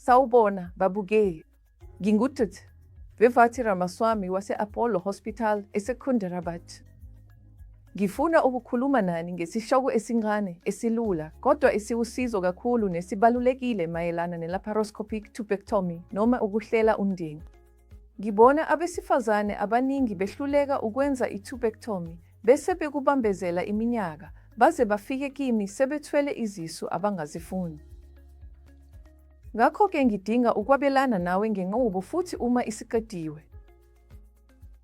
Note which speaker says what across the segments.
Speaker 1: Sawubona, babukeli. NginguDkt. Revathi Ramaswamy wase-Apollo Hospital eSecunderabad. Ngifuna ukukhuluma nani ngesihloko esincane, esilula, kodwa esiwusizo kakhulu nesibalulekile mayelana ne-laparoscopic tubectomy noma ukuhlela umndeni. Ngibona abesifazane abaningi behluleka ukwenza i-tubectomy bese bekubambezela iminyaka, baze bafike kimi sebethwele izisu abangazifuni. Ngakho-ke ngidinga ukwabelana nawe ngenqubo futhi uma isiqediwe.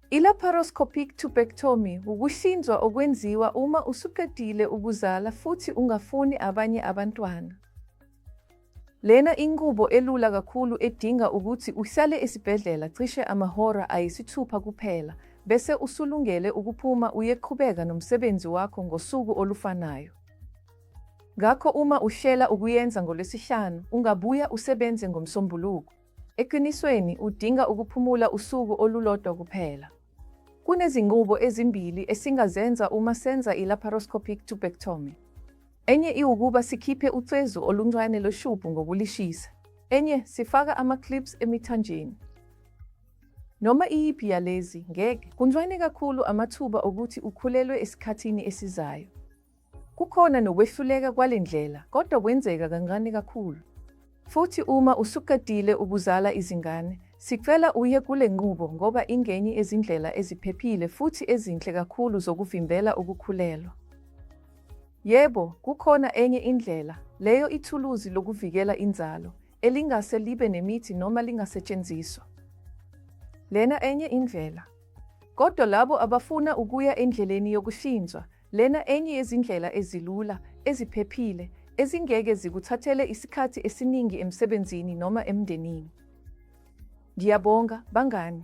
Speaker 1: I-laparoscopic tubectomy wukuhlinzwa okwenziwa uma usuqedile ukuzala futhi ungafuni abanye abantwana. Lena inqubo elula kakhulu edinga ukuthi uhlale esibhedlela cishe amahora ayisithupha kuphela bese usulungele ukuphuma uyeqhubeka nomsebenzi wakho ngosuku olufanayo. Ngakho uma uhlela ukuyenza ngoLwesihlanu, ungabuya usebenze ngoMsombuluko. Eqinisweni, udinga ukuphumula usuku olulodwa kuphela. Kunezinqubo ezimbili esingazenza uma senza i-laparoscopic tubectomy. Enye iwukuba sikhiphe ucezu oluncane lweshubhu ngokulishisa. Enye, sifaka ama-clips emithanjeni. Noma iyiphi yalezi, ngeke. Kuncane kakhulu amathuba okuthi ukhulelwe esikhathini esizayo. Kukhona nokwehluleka kwale ndlela, kodwa kwenzeka kancane kakhulu. Futhi uma usuqedile ukuzala izingane, sicela uye kule nqubo ngoba ingenye yezindlela eziphephile futhi ezinhle kakhulu zokuvimbela ukukhulelwa. Yebo, kukhona enye indlela, leyo ithuluzi lokuvikela inzalo, elingase libe nemithi noma lingasetshenziswa. Lena enye indlela. Kodwa labo abafuna ukuya endleleni yokuhlinzwa, lena enye yezindlela ezilula, eziphephile, ezingeke zikuthathele isikhathi esiningi emsebenzini noma emndenini. Ngiyabonga, bangani.